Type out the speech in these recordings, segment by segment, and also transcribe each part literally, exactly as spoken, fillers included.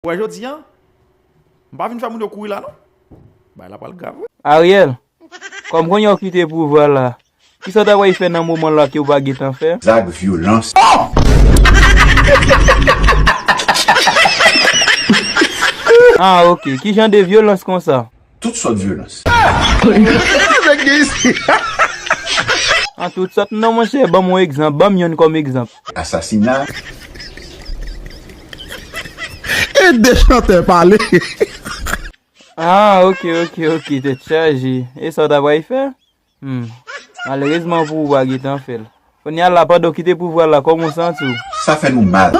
Ou wè jodi a, m pa vin fè moun yo kouri la non. Bagay la pral grav wi. Ariel, kòm kounye a w kite pouvwa la, kisa w ta pral fè nan moman la ke w pa gentan fè? Zak vyolans. Ah, ok. Ki jan de vyolans konsa? Tout sòt vyolans. An tout sòt non, monchè, ban m yon egzanp, ban m yonn kòm egzanp. Asasina. E de chantè pale. Ah, ok, ok, ok, tèt chaje. E sa w ta pral fè? Hmm. Malerezman pou ou, ou pa gentan fè l. Kounye a la, pandan w kite pouvwa la, kòman w santi w? Sa fè nou mal.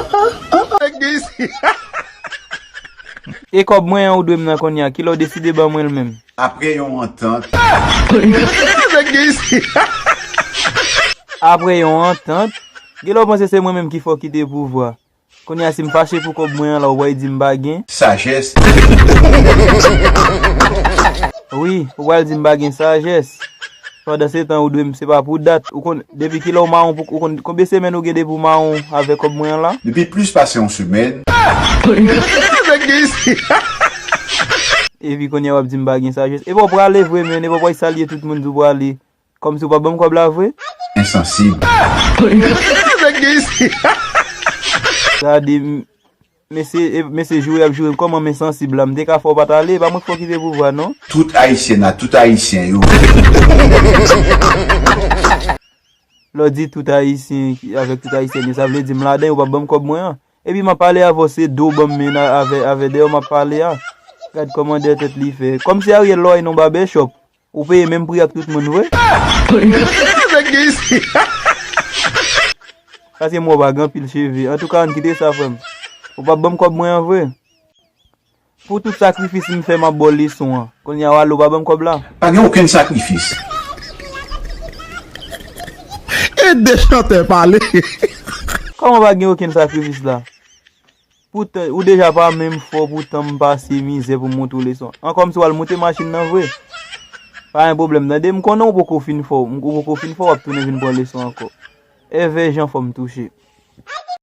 E kòb mwen an ou dwe m nan kounye a, kilè w deside ban mwen l menm? Apre yon antant. Apre yon antant? Genlè w panse se mwen menm ki fè w kite pouvwa. Kounye a si m fache pou kòb mwen an la, ou pral di m pa gen? Sajès. Wi, ou pral di m pa gen sajès. Pandan se tan ou dwe m, se pa pou dat. Ou konn, depi kilè w mawon pou, ou konn, konbyen semèn ou gen depi w mawon avèk kòb mwen an la? Depi plis pase yon semèn. Epi kounye a w ap di m pa gen sajès. Epa w prale vre, men epa w pral salye tout moun di w prale. Kòmsi w pa ban m kòb la vre? Ensansib. Gade, m-, mesye, e, mesye joure ap joure m kòman m ensansib la. M te ka fè w pa t ale, e pa mwen k fè w kite pouvwa non. Tout Ayisyen ak tout Ayisyen yo. Lè w di tout Ayisyen ki, avèk tout Ayisyèn yo, sa vle di m ladan yo, w p ap ban m kòb mwen an. Epi m ap pale avè w, se do w ban m men a, avè, avè dèyè w m ap pale a. Gad kòman dèyè tèt li fè. Kòmsi Ariel lè w al nan babèchòp. Ou peye menm pri ak tout moun vre? Sa se mwen pa gen anpil cheve. Antouka, ann kite sa, frè m. Ou p ap ban m kòb mwen an vre? Pou tout sakrifis m fè, m ap ba w leson an. Kounye a, w ale, w pa ban m kòb la? Pa gen okenn sakrifis. E de chantè pale. Kòman pa gen okenn sakrifis la? Poutan, ou deja pa menm fò, poutan m pase mizè pou m montre w leson. An kòmsi w al moute machin nan vre. Pa gen pwoblèm, tande, m konnen w poko fin fò, ou poko fin fò, w ap tounen vin pran leson ankò. Èvè jan fò m touche.